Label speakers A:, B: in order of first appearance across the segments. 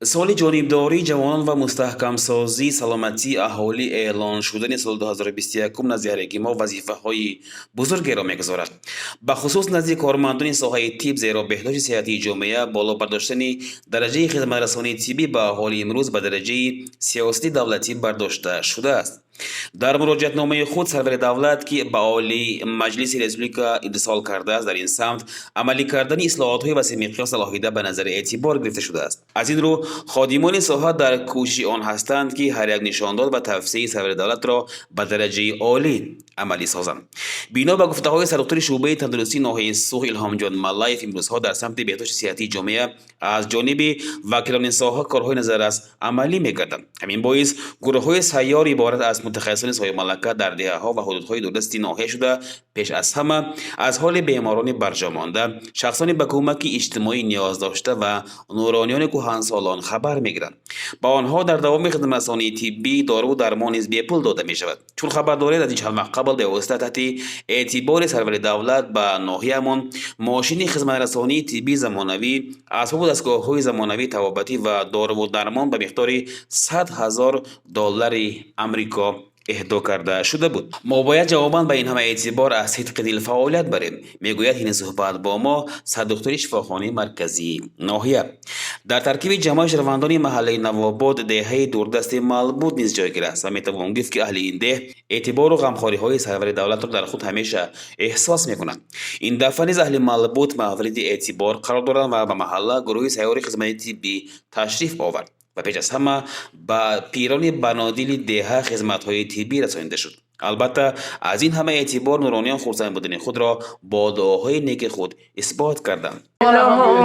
A: Соли ҷонибдории ҷавонон ва мустаҳкамсозии саломатии аҳолӣ эълон шудани соли 2021 назди ҳар яки мо вазифаҳои бузургеро мегузорад, бахусус назди кормандони соҳаи тиб, зеро беҳдошти сиҳатии ҷомеа, боло бардоштани дараҷаи хизматрасонии тиббӣ ба аҳолӣ имрӯз ба дараҷаи сиёсати давлатӣ бардошта шудааст. Дар муроҷиатномаи худ сарвари давлат, ки ба Олии Маҷлиси Республика ирсол кардааст, дар ин самт амалӣ кардани ислоҳотҳои васеъмиқёс алоҳида ба назари эътибор гирифта шудааст. Аз ин рӯ ходимони соҳа дар кӯшиши он ҳастанд, ки ҳар як нишондод ва тавсияи сарвари давлатро ба дараҷаи олӣ амалӣ созанд. Бино ба гуфтаҳои сардухтури шӯъбаи тандурустии ноҳияи Суғд Илҳомҷон Маллаев, имрӯзҳо дар самти беҳдошти сиҳатии ҷомеа аз ҷониби вакилони соҳа корҳои назаррас амалӣ мегарданд. Ҳамин боис гурӯҳҳои сайёр иборат аз мутахассисони соҳибмалака дар деҳаҳо ва ҳудудҳои дурдасти ноҳия шуда, пеш аз ҳама аз ҳоли беморони барҷомонда, шахсони ба кӯмаки иҷтимоӣ ниёз дошта ва нурониёни кӯҳансолон хабар мегиранд. Ба онҳо дар давоми хизматрасонии тиббӣ доруву дармон низ бепул дода мешавад. Чун хабар доред, аз ин чанд вақт қабл бевосита таҳти эътибори сарвари давлат ба ноҳияамон мошини хизматрасонии тиббии замонавӣ, асбобу дастгоҳҳои замонавии табобатӣ ва доруву дармон ба миқдори 100 000 доллари Амрико эҳдо карда шуда буд. Мо бояд ҷавобан ба ин ҳама эътибор аз сидқи дил фаъолият барем, мегӯяд ҳини суҳбат бо мо сардухтури шифохонаи марказии ноҳия. Дар таркиби ҷамоати шаҳрвандони маҳаллаи Навобод деҳаи дурдасти Малбуд низ ҷойгир аст ва метавон гуфт, ки аҳли ин деҳ эътибору ғамхориҳои сарвари давлатро дар худ ҳамеша эҳсос мекунанд. Ин дафъа низ аҳли Малбуд мавриди эътибор қарор доранд ва ба маҳалла гурӯҳи сайёри хизмати тиббӣ ташриф овард ва пеш аз ҳама ба пирони банодили деҳа хизматҳои тиббӣ расонида шуд. Албатта, аз ин ҳама эътибор нурониён хурсанд будани худро бо дуоҳои неки худ исбот карданд.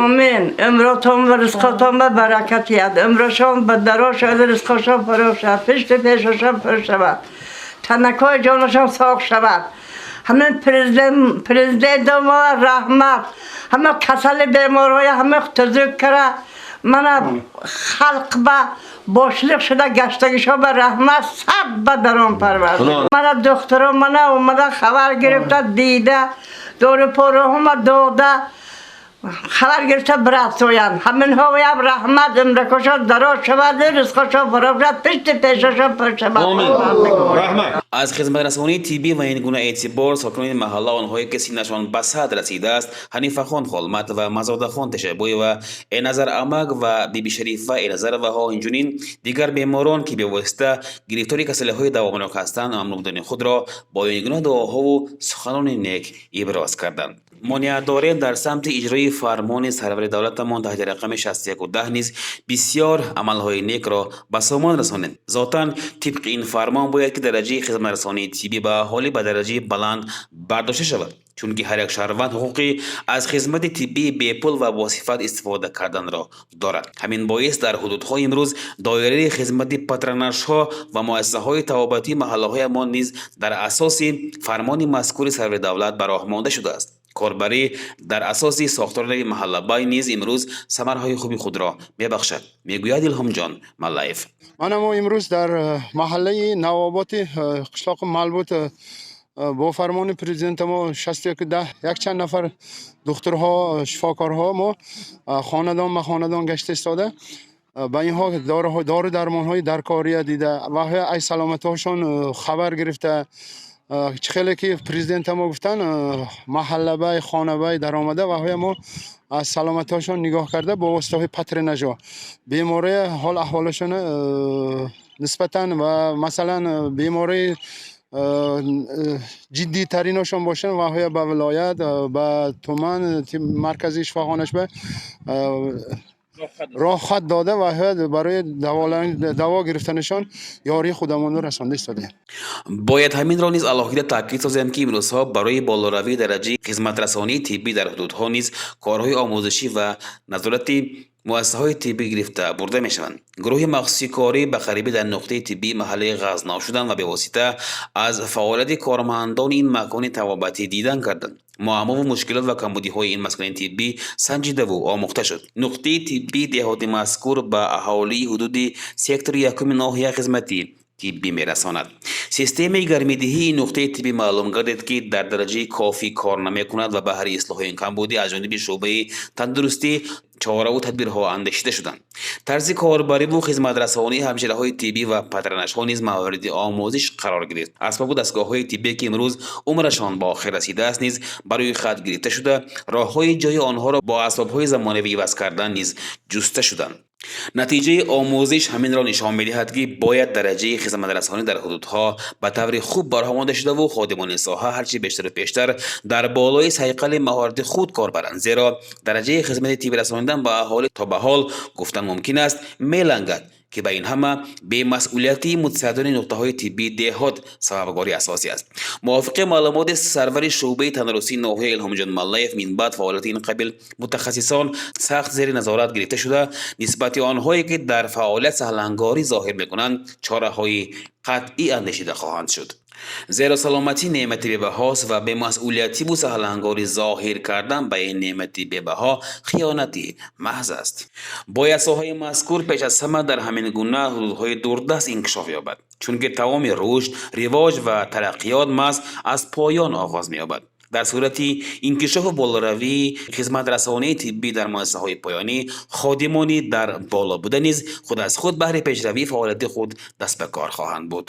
B: Омин. Умротон ва ризқотон ба баракат яд. Умрашон ба дароз шавад, ризқошон фароғ шавад, пишти пешашон пур шавад, танакҳои ҷонашон соғ шавад. Ҳамин президенто мо раҳмат. Ҳама касали беморҳоя ҳама тузук кара. Мана халқ ба бошлиқ шуда гаштагишон ба раҳмат сад ба дарон парвард. Мана духтуро мана омада хабар гирифта, дида, дорупораҳома дода, хабар гирифта бирафтоянд. Ҳаминҳоям раҳмат, умракошон дароз шавад, ризқошон фароғ шавад, пишти пешашон пур шавад.
A: Аз хизматрасонии тиббӣ ва ин гуна эътибор сокинони маҳалла, онҳое ки синнашон ба 100 расидааст, Ҳанифахон Холматова, Мазодахон Тешабоева, Эназар Амак ва Бибишарифа Эназароваҳо, инчунин дигар беморон, ки бевосита гирифтори касалиҳои давомнок ҳастанд, мамнун будани худро бо ин гуна дуоҳову суханони нек иброз карданд. Моният дорем, дар самти иҷрои фармони сарвари давлатамон таҳти рақами 6110 низ бисёр амалҳои некро ба сомон расонем. Зотан, тибқи ин фармон бояд ки дараҷаи хизматрасонии тиббӣ ба аҳолӣ ба дараҷаи баланд бардошта шавад, чунки ҳар як шаҳрванд ҳуқуқи аз хизмати тиббии бепул ва босифат истифода карданро дорад. Ҳамин боис дар ҳудудҳои имрӯз доираи хизмати патронажҳо ва муассисаҳои табобатии маҳаллаҳоямон низ дар асоси фармони мазкури сарвари давлат ба роҳ монда шудааст. Корбарӣ дар асоси сохтори нави маҳаллабай низ имрӯз самарҳои хуби худро мебахшад, мегӯяд Илҳомҷон Маллаев.
C: Мана мо имрӯз дар маҳаллаи Навоботи қишлоқи Малбут бо фармони президента мо 6110 якчанд нафар духтурҳо, шифокорҳо мо хонадон ба хонадон гашта истода, ба инҳо дору дармонҳои даркория дида ва ай саломатиҳошон хабар гирифта. Чӣ хеле ки президента мо гуфтанд, маҳаллабай, хонабай даромада ва ҳоя мо аз саломатиҳошон нигоҳ карда, бо воситаҳои патронажо бемория ҳол аҳволашона нисбатан ва масалан бемории ҷиддитариношон бошанд ва ҳоя ба вилоят, ба туман марказии шифохонаш ба роҳхат дода ва барои даво гирифтанашон ёрии худамонро расонда истодаем.
A: Бояд ҳаминро низ алоҳида таъкид созем, ки имрӯзҳо барои болоравии дараҷаи хизматрасонии тиббӣ дар ҳудудҳо низ корҳои омӯзишӣ ва назорати муассисаҳои тиббӣ гирифта бурда мешаванд. Гурӯҳи махсуси корӣ ба қарибӣ дар нуқтаи тиббии маҳаллаи Ғазнав шуданд ва бевосита аз фаъолияти кормандони ин макони табобатӣ дидан карданд. Муаммову мушкилот ва камбудиҳои ин маскани тиббӣ санҷидаву омӯхта шуд. Нуқтаи тиббии деҳоти мазкур ба аҳолии ҳудуди сектори якуми ноҳия хизмати Тиббӣ мерасонад. Системаи гармидиҳии нуқтаи тиббӣ маълум гардид, ки дар дараҷаи кофӣ кор намекунад ва баҳри ислоҳи ин камбудӣ аз ҷониби шӯъбаи тандурустӣ чораву тадбирҳо андешида шуданд. Тарзи корбариву хизматрасонии ҳамшираҳои тиббӣ ва патронажҳо низ мавриди омӯзиш қарор гирифт. Асбобу дастгоҳҳои тиббие, ки имрӯз умрашон ба охир расидааст, низ ба рӯи хат гирифта шуда, роҳҳои ҷои онҳоро бо асбобҳои замонавӣ иваз кардан низ ҷуста шуданд. Натиҷаи омӯзиш ҳаминро нишон медиҳад, ки бояд дараҷаи хизматрасонӣ дар ҳудудҳо ба таври хуб ба роҳ монда шудаву ходимони соҳа ҳарчи бештару пештар дар болои сайқали маҳорати худ кор баранд, зеро дараҷаи хизмати тиббӣ расонидан ба аҳолӣ то ба ҳол, гуфтан мумкин аст, мелангад, ки ба ин ҳама бемасъулияти мутасаддиёни нуқтаҳои тиббии деҳот сабабгори асосӣ аст. Мувофиқи маълумоти сарвари шӯъбаи тандурустии ноҳия Илҳомҷон Маллаев, минбаъд фаъолияти ин қабил мутахассисон сахт зери назорат гирифта шуда, нисбати онҳое, ки дар фаъолият саҳлангорӣ зоҳир мекунанд, чораҳои қатъӣ андешида хоҳанд шуд, зеро саломатӣ неъмати бебаҳост ва бемасъулиятиву саҳлангорӣ зоҳир кардан ба ин неъмати бебаҳо хиёнати маҳз аст. Бояд соҳаи мазкур пеш аз ҳама дар ҳамин гуна ҳудудҳои дурдаст инкишоф ёбад, чунки тамоми рушд, ривоҷ ва тараққиёт маҳз аз поён оғоз меёбад. Дар сурати инкишофу болоравии хизматрасонии тиббӣ дар муассисаҳои поёнӣ, ходимони дар боло буда низ худ аз худ баҳри пешравии фаъолияти худ даст ба кор хоҳанд буд.